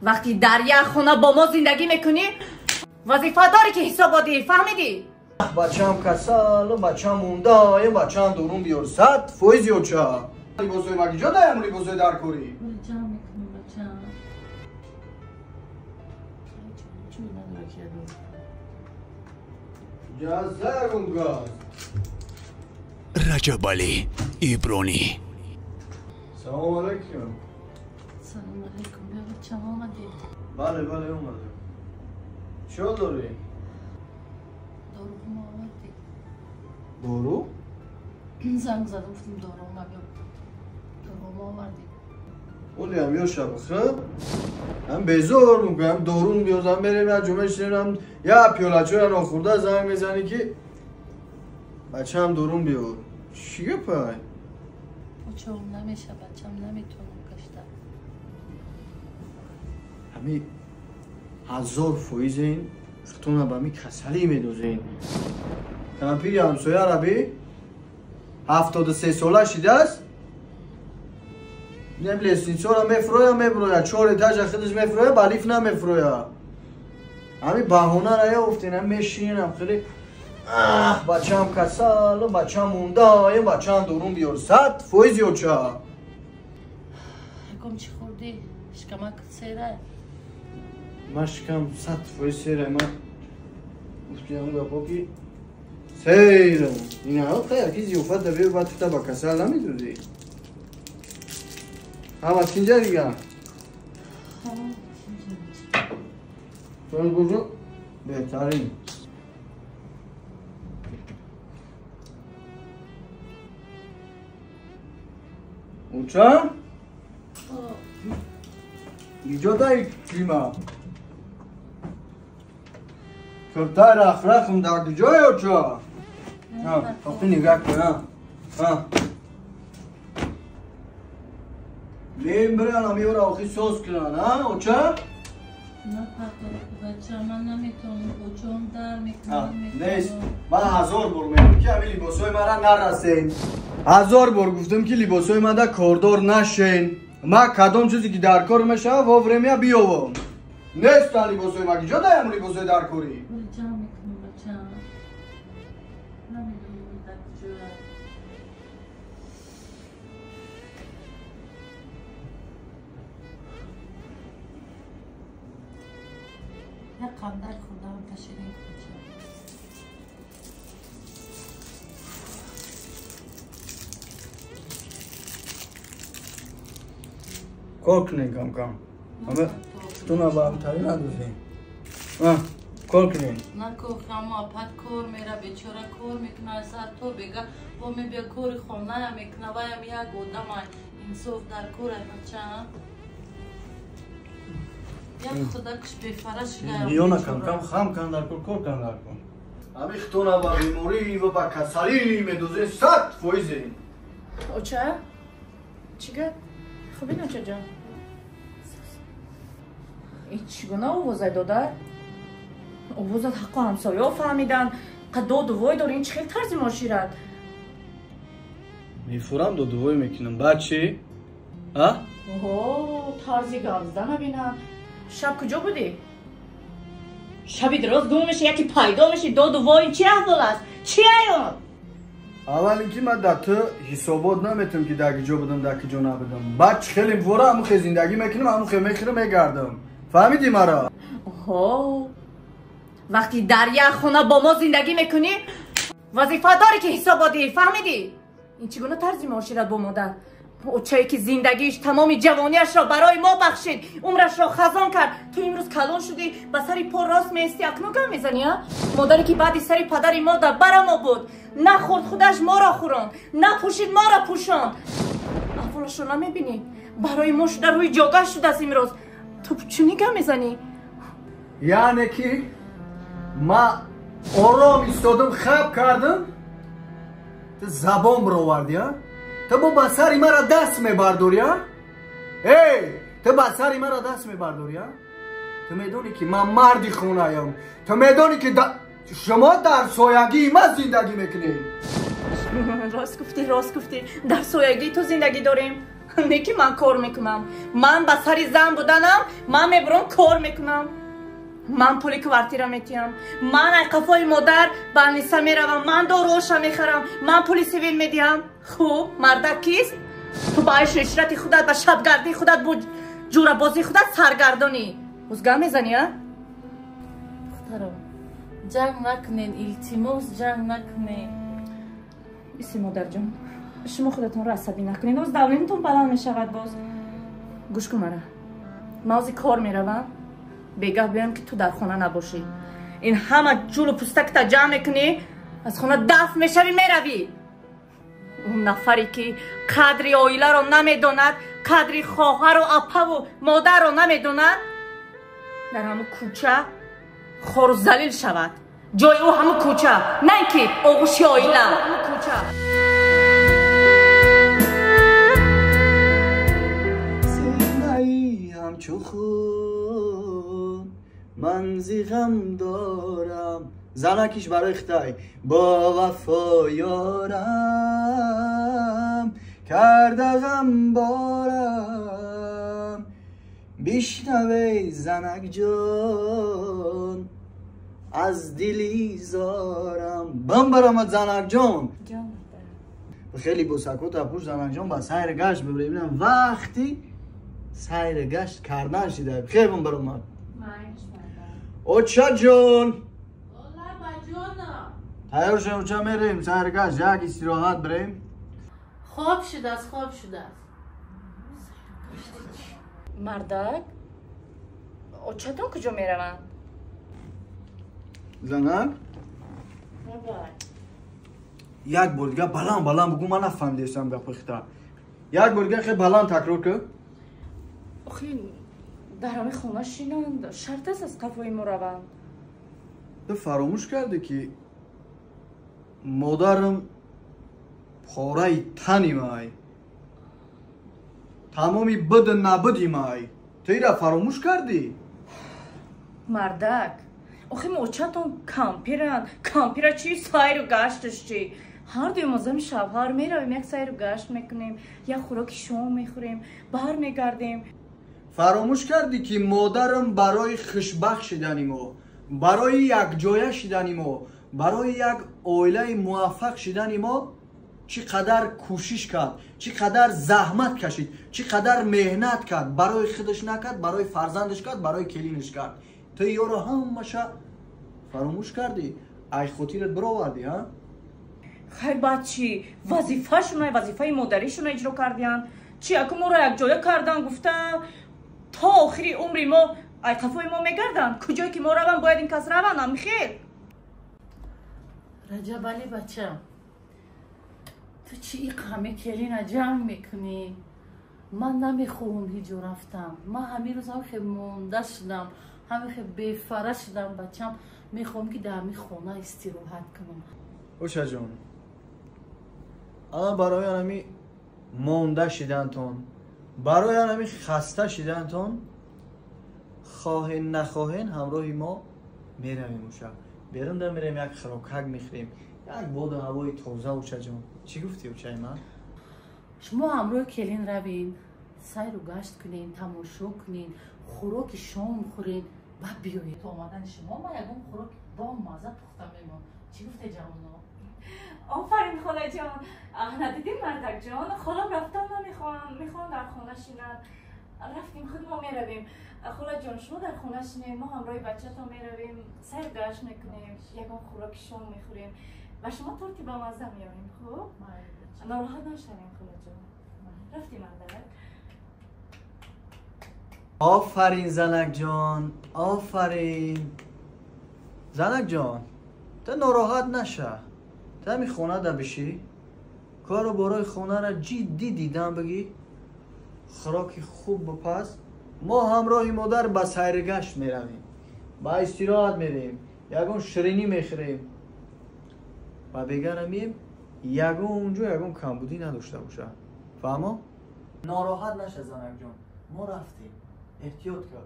Вақти дар як хона бо мо зиндагӣ мекунӣ, вазифа дорӣ ки ҳисобот диҳӣ, фаҳмидӣ? Бачам касал, бачам монда, бачам дорум биёр, 100% ёча. Либосои ма киҷо даям, либосои дар корӣ? Ҷамъ мекунам, бачам. Ҷазагум газ. Раҷабалӣ Ибронӣ. Салом алейкум. Салом алейкум. Биё бачам, омадӣ? Бале, бале, омадам. Чӣ дорӣ? Доруҳома овардӣ? Дору? Занг задам, гуфтам доруҳома биё. Доруҳома овардӣ. Олиам ёша бихӯр. Ҳам безор мекунам, дорун биёзам, мерем як ҷо мешинем, як пиёла чоя нохӯрда занг мезанӣ ки бачаам дорун биёр. Чӣ гапай? Очом намеша, бачам, наметавонам гашта. Ҳами 1000% ин хутуна ба ми касалӣ медозен. Кампири ҳамсоя раби 73 сола шидааст. Нем лестницора мефроя, меброя, 4 этажа худаш мефроя, ба лифт намефроя. Ҳами баҳонара ёфтен, ҳам мешинам хеле. Аҳ, бачам касал, бачам монда, бачам дорум биёр, 100% ёча. Ягон чӣ хӯрдӣ? Шикамак сера? Ман шикам 100% сера, ман гуфтиам гапо ки серам. Ина яки зиёфат да биё, баъд тута ба касал намедодӣ. Ҳама тинҷа дига? Беҳтарин. Уча? Иҷо дай клима. Куртай рахрахм дар куҷое, оча? Охи нигаҳ кун, а. Мебиран амиёра охи соз кунан, а, оча? На бача, ман наметавонам, очом дар мекунам. Нест. Ман 1000 бор мегӯям ки ҳамин либосҳои мара нарасен. 1000 бор гуфтам ки либосҳои мада кордор нашен. Ман кадом чизе ки дар кор мешава, во время биёвам. Нестан либосҳои ма, киҷо даям либосҳои дар корӣ? Ҷамъ мекунам, бача. Намедонам дар куҷоя. Як қандар хӯрдам, таширин бача. Кор кунем кам-кам. Ама туна ба ҳамтарӣ надозем. Кор кунем. На кор, ҳамо апад кор мера, бечора кор мекуна, сар то бега, бо мебия кори хоная мекуна, ваям як одама инсоф дар кора, бача. Як худакш бефара шуда. Миёна кам-кам хам кан дар кор, кор кан дар кор. Ҳами хутуна ба беморӣ ва ба касалӣ медозем 100%. Оча? Чӣ гап? Хубин, очаҷон? Ин чӣ гуна овозай, додар? Овозат ҳаққу ҳамсояҳо фаҳмиданд. Қа доду вой дори, ин чӣ хел тарзи муошират? Мефурам, доду вой мекунам. Баъд чӣ? А? Оҳо, тарзи гап задана бинам. Шаб куҷо будӣ? Шаби дароз гум меши, яке пайдо меши, доду вой, ин чӣ аҳвол аст? Чӣ аён? Аввал ин ки ман дар ту ҳисобот наметавонам ки дар куҷо будам, дар куҷо набудам. Баъд чӣ хеле вора ҳамун хел зиндагӣ мекунам, ҳамун хел мехӯрам, мегардам. Фаҳмидӣ маро? Оҳо, вақти дар як хона бо мо зиндагӣ мекунӣ, вазифа дорӣ ки ҳисобот диҳӣ, фаҳмидӣ? Ин чӣ гуна тарзи муошират бо модар? Очае ки зиндагиш тамоми ҷавониашро барои мо бахшид, умрашро хазон кард. Ту имрӯз калон шудӣ, ба сари по рост меистӣ, акнун гап мезанӣ, а? Модаре ки баъди сари падари мо дар бара мо буд, нахӯрд худаш моро хӯронд, напӯшид моро пӯшонд. Аҳволашро намебинӣ? Барои мо шуда рӯи ҷогаҳ шудааст имрӯз. Ту чунин гап мезанӣ? Яъне ки ман ором истодам, хаб кардам, ту забон бировардӣ, а? Ту бо ба сари мара даст мебардорӣ, а? Эй, ту ба сари мара даст мебардорӣ, а? Ту медонӣ ки ман марди хонаям. Ту медонӣ ки шумо дар соягии ман зиндагӣ мекунед. Рост гуфтӣ, рост гуфтӣ. Дар соягии ту зиндагӣ дорем. Не ки ман кор мекунам. Ман ба сари зан буданам, ман мебурам кор мекунам. Ман пули квартира метиҳам. Ман ай қафои модар ба Аниса меравам, ман доруоша мехарам, ман пули сивил медиҳам. Хуб, мардак кист? Ту ба айшу ишрати худат, ба шабгардии худат, бо ҷурабозии худат саргардонӣ. Узга мезанӣ, а? Духтарам, ҷанг накунен, илтимос, ҷанг накунен. Иси модарҷон, шумо худатонро асабӣ накунед, оз давлинатон баланд мешавад боз. Гӯш кун мара. Ман ози кор меравам, бегаҳ биёям ки ту дар хона набошӣ. Ин ҳама ҷулу пустакта ҷамъ мекунӣ, аз хона дафт мешавӣ, меравӣ. Он нафаре ки қадри оиларо намедонад, қадри хоҳару апаву модарро намедонад, дар ҳамун кӯча хору залил шавад. Ҷои ӯ ҳамун кӯча, на ин ки оғӯши оила. Синаи ҳамчу хун ман зи ғам дорам. Занакиш барои Хитай бо вафо ёрам карда ғам борам. Бишнавей занакҷон аз дили зорам. Бам баромад занакҷон. Хеле босакота пӯш занакҷон ба сайр гашт бибирем. Вақти сайр гашт кардан шида. Хеле бам баромад. Очаҷон тайёр шем, оча мерем сайр гашт, як истироҳат бирем. Хоб шудааст, хоб шудааст. Мардак, очатон куҷо мераванд? Занак? Як бор дига баланд баланд бугӯ, ман нафаҳмидастам гапи хита. Як бор дига хеле баланд такрор кун. Охи, дар ҳамин хона шинанд, шарт аст аз қафои мо раванд. Ту фаромӯш кардӣ ки модарам пораи тани май, тамоми буду набуди май. Ту ира фаромӯш кардӣ? Мардак, охи очатон кампиранд. Кампира чи, сайру гашташ чи? Ҳар дуи мо зами шавҳар меравем, як сайру гашт мекунем, як хӯроки шом мехӯрем, бармегардем. Фаромӯш кардӣ ки модарам барои хушбахт шидани мо, барои якҷоя шидани мо, барои як оилаи муваффақ шидани мо чӣ қадар кӯшиш кард, чӣ қадар заҳмат кашид, чӣ қадар меҳнат кард, барои худаш накард, барои фарзандаш кард, барои келинаш кард. Ту ёро ҳамаша фаромӯш кардӣ, ай хотират бировардӣ, ҳа? Хайр, баъд чӣ? Вазифашона, вазифаи модаришона иҷро кардиянд. Чи аку моро якҷоя кардан, гуфта то охири умри мо ай қафои мо мегарданд. Куҷое ки мо равам, бояд ин кас раванд, амихел. Раҷабали бачам, ту чӣ иқаме келина ҷанг мекунӣ? Ман намехоҳам ҳиҷо рафтам. Ман ҳамин рӯз ҳамихе монда шудам, ҳамихе бефара шудам бачам. Мехоҳам ки дар ҳамин хона истироҳат кунам. Ошаҷон, ана барои ҳами монда шидантон, барои ҳами хаста шидантон, хоҳен нахоҳен ҳамроҳи мо меравем. Оша берунда мерем, як хӯрокак мехӯрем, як боду ҳавои тоза. Очаҷон, чӣ гуфтӣ, очаи ман? Шумо ҳамроҳи келин равен, сайру гашт кунен, тамошо кунен, хӯроки шом хӯрен, баъд биёед. То омадани шумо ман ягон хӯроки бомазза пухта мемон. Чӣ гуфте, ҷавоно? Офарин холаҷон. Надидим мардакҷон, холам рафтан намехоҳам, мехоҳам дар хона шинам. Рафтем, худ мо меравем. Холаҷон, шумо дар хона шинед, мо ҳамроҳи бачатон меравем, сайру гашт мекунем, ягон хӯроки шом мехӯрем ва шумо торти бамазза меорем. Хуб, нороҳат нашавем холаҷон. Рафтем, мардак. Офарин занакҷон, офарин занакҷон. Ту нороҳат наша, ту ҳамин хонада бишӣ, кору борои хонара ҷиддӣ дидан бигӣ, хӯроки хуб бипаз. Мо ҳамроҳи модар ба сайргашт меравем, ба истироҳат мерем, ягон ширинӣ мехӯрем ва бегара мием, ягон ҷо ягон камбудӣ надошта боша. Фаҳмо? Нороҳат наша занакҷон, мо рафтем. Эҳтиёт кун.